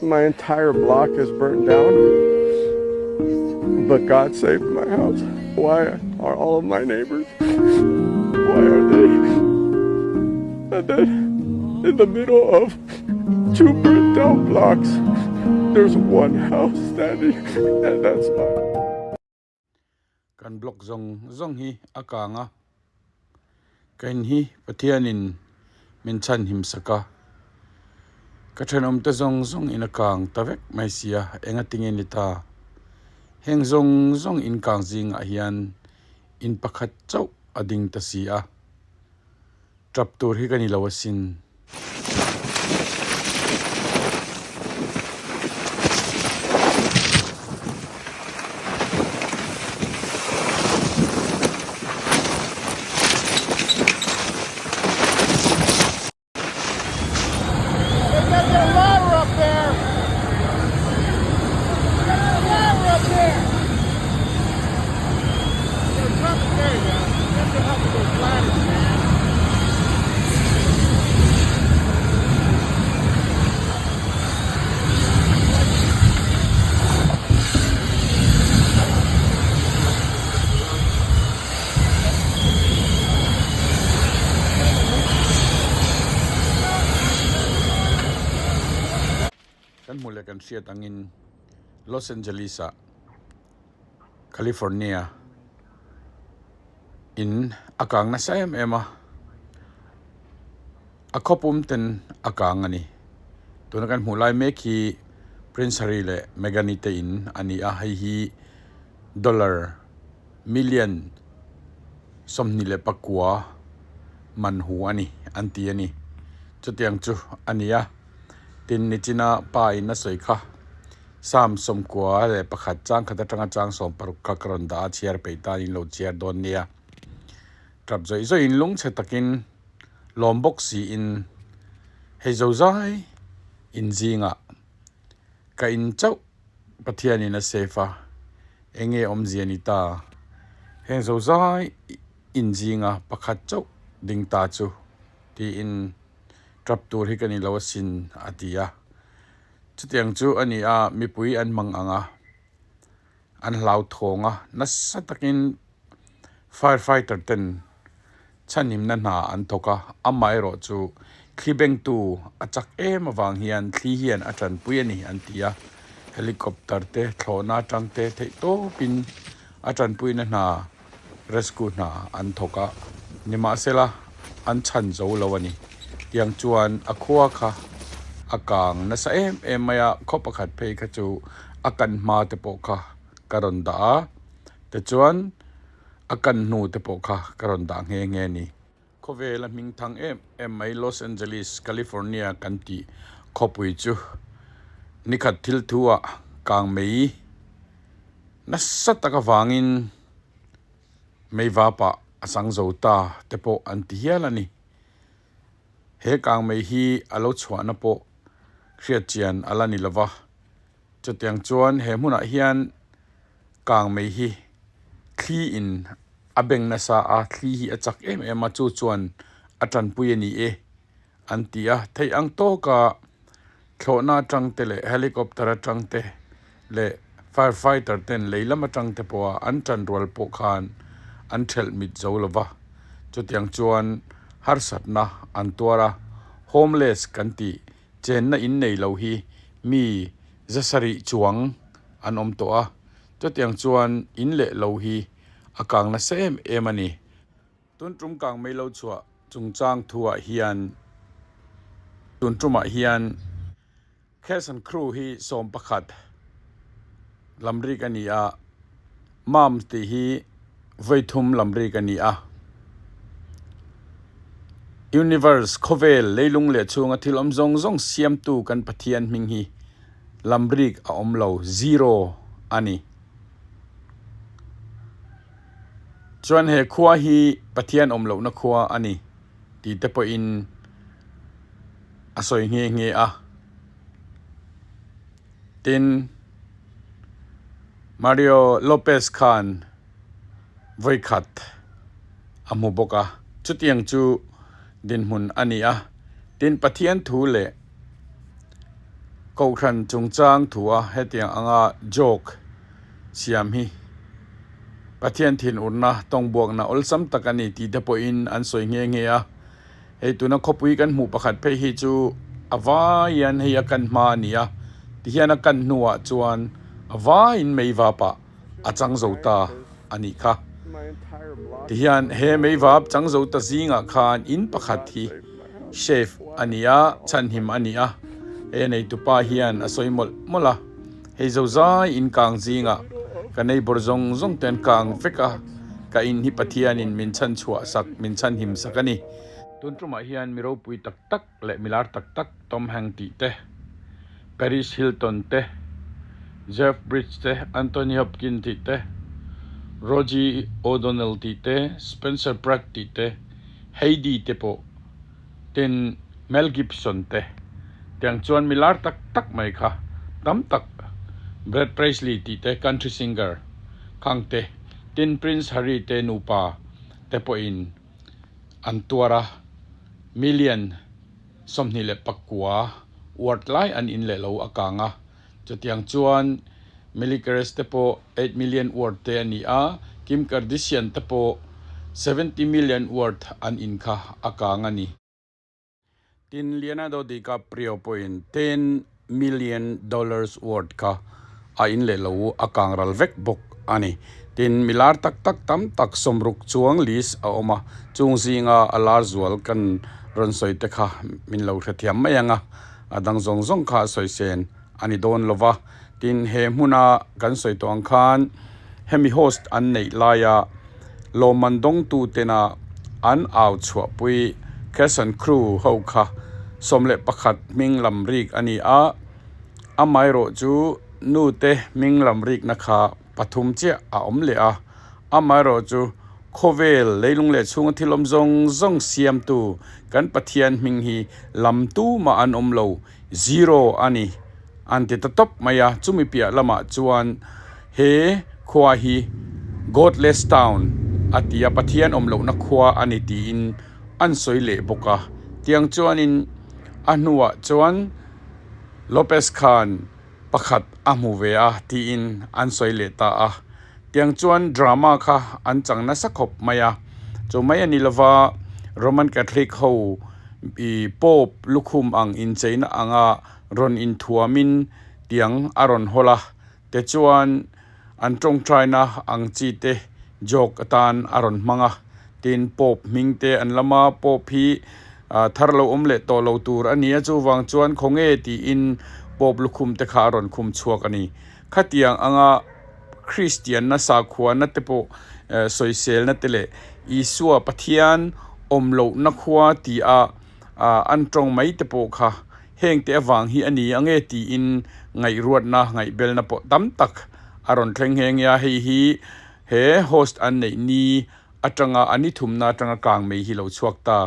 My entire block is burnt down, but God saved my house. Why are all of my neighbors, why are they, and then in the middle of two burnt down blocks, there's one house standing, and that's mine. Kan block zawng zawng hi a kang a, ka in hi Pathianin min chhanhim sak a, ka thenawmte zawng zawng in a kang ta vek mai si a, enga tinge ni ta? Heng zawng zawng in kang zingah hian in pakhat chauh a ding ta si a, tap tur hi ka ni lo asin. Kan hmuh leh kan hriat angin Los Angeles ah California in a kang nasa em em a, a khawpum ten a kang a ni. Tuna kan hmuh lai mek hi Prince Harry leh Meghan-i te in a ni a, hei hi dollar million 29 man hu a ni an ti a ni. Chutiang chu a ni a, tin nichina pa in a sawi kha. Psalm 91 chang khat atanga chang 60 kha ka rawn dah a, chhiar peih tan in lo chhiar dawn nia. Tap zawih zawih in lungchhe takin lawm bawk siin hei zozai in zingah ka in chauh Pathianin a safe a, enge awmzia ni ta? Heng zozai in zinga pakhat chauh ding ta chu tiin tap tur hi ka ni lo asin a ti a. Chutiang chu a ni a, mipui an hmang ang a, an hlauthawng a, nasa takin fire fighter ten chhanhimna hna an thawk a, amaherawh chu thli bengtu a chak em avang hian thli hian a tanpui a ni an ti a, helicopter te thlawhna atang te theih tawpin a tanpuina hna rescue hna an thawk a, nimahsela an chhan zo lo a ni. Tiang chuan a khua kha a kang nasa em em mai a, khaw pakhat phei kha chu a kan hma te pawh kha ka rawn dah a, tichuan a kan hnu te pawh kha ka rawn dah nghe nghe a ni. Khawvel a hming thang em em mai Los Angeles, California kan tih khawpui chu nikhat thil thu ah kang mei nasa tak avangin mei vapah a chang zo ta te pawh an ti hial a ni. He kang mei hi a lo chhuahna pawh hriat chian a la ni lova, chutiang chuan he hmunah hian kang mei hi thli in a beng nasa a, thli hi a chak em em a, chu chuan a tanpui a ni e an ti a, theih ang tawka thlawhna atang te leh helicopter atang te leh fire fighter ten lei lam atang te pawha an tan rual pawh khan an thelh mit zo lo va, chutiang chuan harsatna an tuar a, homeless kan tih chenna in nei lo hi mi zasarih chuang an awm tawh a, chutiang chuan in leh lo hi a kang nasa em em a ni. Tun tum kang mai lo chhuah chungchang thuah hian tun tumah hian Cast and Crew hi 11 lamrik a ni a, Moms tih hi vawi thum lamrik a ni a. Universe, khawvel, leilung leh chhunga thil awm zawng zawng siamtu kan Pathian hming hi lamrik a awm lo, zero, a ni. Chuan he khua hi Pathian awm lohna khua a ni tih te pawhin a sawi nghe nghe a. Tin, Mario Lopez khan vawikhat a hmu bawk a, chutiang chu dinhmun a ni a. Tin, Pathian thu leh. Kohhran chungchang thua hetiang anga joke siam hi Pathian thinurna tawngbuakna awlsam tak a ni tih te pawhin an sawi nghe nghe a. Hei tuna khawpui kan hmuh pakhat phei hi chu a vai hian hei a kan hma a ni a, tihian a kan hnuah chuan a vaiin meivapah a chang zo ta a nih kha. Tihian he meivap chang zo ta zingah khan in pakhat hi safe a ni a, chhanhim a ni a, hei a neitupa hian a sawi mawlh mawlh a, hei zozai in kang zingah ka neighbour zawng zawng te an kang vek a, ka in hi Pathianin min chhanchhuah sak, min chhanhim sak a ni. Tun tumah hian mi ropui tak tak leh mi lar tak tak Tom Hanks tih te, Paris Hilton te, Jeff Bridges te, Anthony Hopkins tih te, Rosie O'Donnell tih te, Spencer Pratt tih te, Heidi te pawh tin Mel Gibson te tiang chuan mi lar tak tak mai kha tam tak Brad Paisley tih te country singer khang te tin Prince Harry te nupa te pawhin an tuar a, million 29 worth lai an in leh lo a kang a, chutiang chuan Miley Cyrus te pawh 8 million worth te a ni a, Kim Kardashian te pawh 70 million worth an in kha a kang a ni. Tin, Leonardo DiCaprio pawhin 10 million dollars worth kha a in leh lo a kang ral vek bawk a ni. Tin, mi lar tak tak tam tak sawmruk chuang list a awm a, chung zinga a lar zual kan rawn sawi te kha min lo hrethiam mai ang a, a dang zawng zawng kha a sawi sen a ni dawn lo va. Tin, he hmuna kan sawi tawh ang khan hemi host an neih laia lawmman dawngtu tena an au chhuahpui Cast and Crew ho kha 11 hming lam rik a ni a, amaherawh chu nute hming lam rikna kha pathum chiah a awm leh a, amaherawh chu khawvel leilung leh chhunga thil awm zawng zawng siamtu kan Pathian hming hi lam tumah an awm lo zero a ni an ti ta tawp mai a, chumi piah lamah chuan he khua hi Godless Town a ti a, Pathian awm lohna khua a ni tiin an sawi leh bawk a, tiang chuanin a hnuah chuan Lopez khan pakhat a hmu ve a tiin an sawi leh ta a, tiang chuan drama kha an chang nasa khawp mai a, chu mai a ni lova Roman Catholic ho ih Pope lukhum ang incheina anga rawn inthuamin tiang a rawn hawl a, tichuan an tawngtaina ang chi te joke atan a rawn hmang a, tin Pope hming te an lam a, Pope hi thar lo awm leh tawh lo tur a ni a, chuvang chuan khawnge tiin Pope lukhum te kha a rawn khum chhuak a ni. Khatiang anga Kristianna sakhuana te pawh sawiselna te leh Isua Pathian awm lohna khua tia an tawng mai te pawh kha heng te avang hi a ni ang e tiin ngaihruatna ngaihbelna pawh tam tak a rawn thleng nghe nghe a, hei hi he host an neih ni atanga a ni thumna atanga kang mai hi lo chhuak ta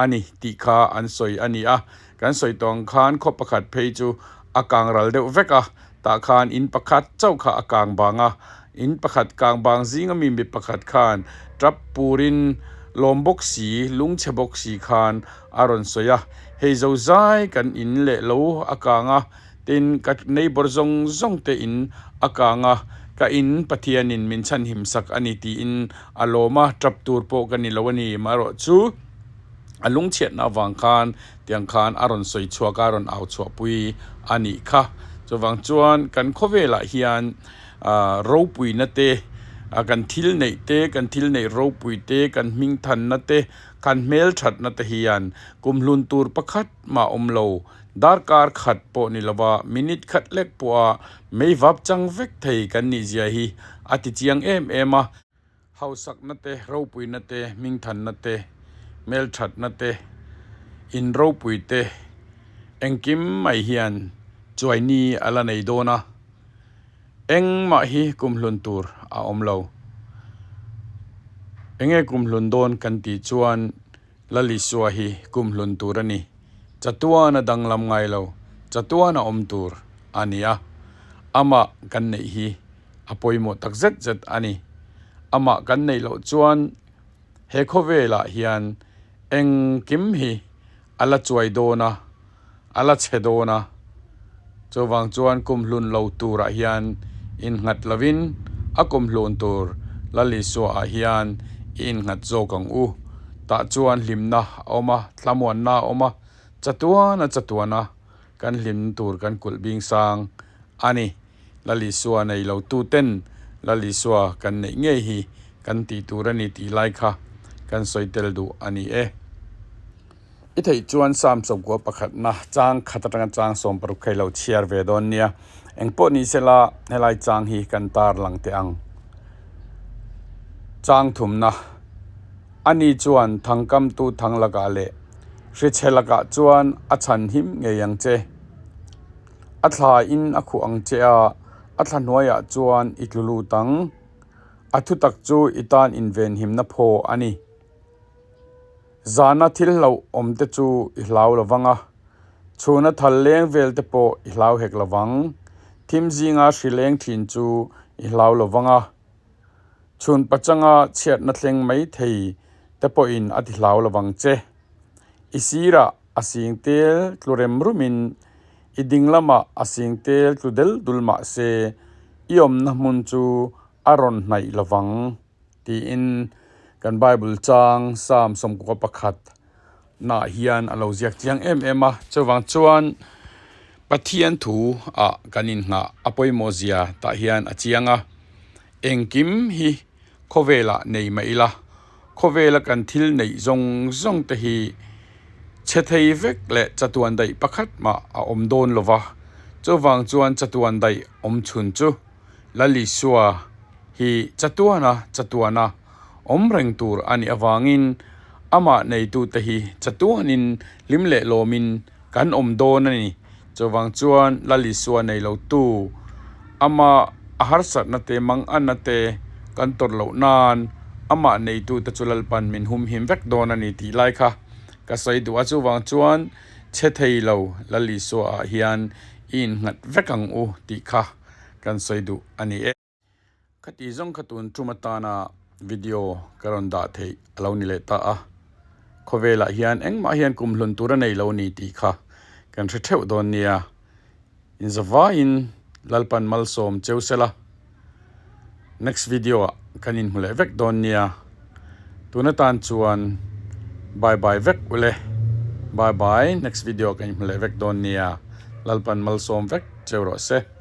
a ni tih kha an sawi a ni a, kan sawi tawh ang khan khaw pakhat phei chu a kang ral deuh vek a, tah khan in pakhat chauh kha a kang bang a, in pakhat kang bang zinga mi mi pakhat khan tap purin lawm bawk si lungchhe bawk si khan a rawn sawi a, hei zo zai kan in leh lo a kang a, tin ka neighbour zawng zawng te in a kang a, ka in Pathianin min chhanhim sak a ni tiin a lawm a, tap tur pawh ka ni lo a ni marawh chu a lungchhiatna avang khan tiang khan a rawn sawi chhuak a, a rawn au chhuahpui a nih kha. Chuvang chuan kan khawvelah hian ah ropuina te ah kan thil neih te, kan thil neih ropui te, kan hmingthanna te, kan hmelthatna te hian kumhlun tur pakhat mah awm lo. Darkar khat pawh ni lova minute khat lek pawha meivap chang vek thei kan nih zia hi a ti chiang em em a. Hausakna te, ropuina te, hmingthanna te, hmelthatna te, in ropui te engkim mai hian chuaini a la nei dawn a, engmah hi kumhlun tur a awm lo. Enge kumhlun dawn kan tih chuan Lalisua hi kumhlun tur a ni. Chatuan a danglam ngai lo, chatuan a awm tur a ni a. Amah kan neih hi a pawimawh tak zet zet a ni. Amah kan neih loh chuan he khawvelah hian engkim hi a la chuai dawn a, a la chhe dawn a. Chuvang chuan kumhlun lo turah hian innghat lovin a kumhlun tur Lal Isua-ah hian i innghat zawk ang u. Tah chuan hlimna a awm a, thlamuanna a awm a, chatuana chatuana kan hlimna tur kan kulh bing sang a ni. Lal Isua nei lo tuten Lal Isua kan neih ngei hi kan tih tur a ni tih lai kha kan sawi tel duh a ni e. I theih chuan Psalm sawmkua pakhatna chang khat atanga chang 60 kha i lo chhiar ve dawn nia. Engpawh ni sela helai chang hi kan tar lang teh ang. Chang thumna, Ani chuan thangkamtu thang lakah leh hrichhe lakah chuan a chhan him ngei ang che. A thla in a khuh ang che a, a thla hnuaiah chuan i tlu lut ang. A thutak chu i tan invenhimna phaw a ni. Zana thil hlauh awm te chu i hlau lo vang a, chhuna thal leng vel te pawh i hlau hek lo vang. Thim zinga hri leng thin chu i hlau lo vang a, chhun pachanga chhiatna thleng mai thei te pawhin a ti hlau lo vang che. I sirah a sing tel tlu rem rumin i ding lamah a sing tel tlu del dul mah se i awmna hmun chu a rawn hnaih lo vang. Tiin kan Bible chang Psalm 11 nah hian a lo ziak chiang em em a. Chuvang chuan Pathian thu ah kan inngah a pawimawh zia tah hian a chiang a. Engkim hi khawvelah nei mah ila, khawvela kan thil neih zawng zawng te hi chhe thei vek leh chatuan daih pakhat mah a awm dawn lo va. Chuvang chuan chatuan daih awm chhun chu Lal Isua hi chatuana chatuana awm reng tur a nih avangin amah neitute hi chatuanin hlim leh lawmin kan awm dawn a ni. Chuvang chuan Lal Isua nei lotu ama a harsatna te manganna te kan tawrh loh nan amah neitute chu Lalpan min humhim vek dawn a ni tih lai kha ka sawi duh a. Chuvang chuan chhe thei lo Lal Isua ah hian i innghat vek ang u tih kha kan sawi duh a ni e. Khati zawng kha tun tum atana video ka rawn dah theih a lo ni leh ta a, khawvelah hian engmah hian kum hlun tur a nei lo ni tih kha kan hre theuh dawn nia. Inzavaiin Lalpan malsawm cheu sela, next video ah kan inhmu leh vek dawn nia. Tun atan chuan bye bye vek ule, bye bye next video ah kan inhmu leh vek dawn nia. Lalpan malsawm vek cheu rawh se.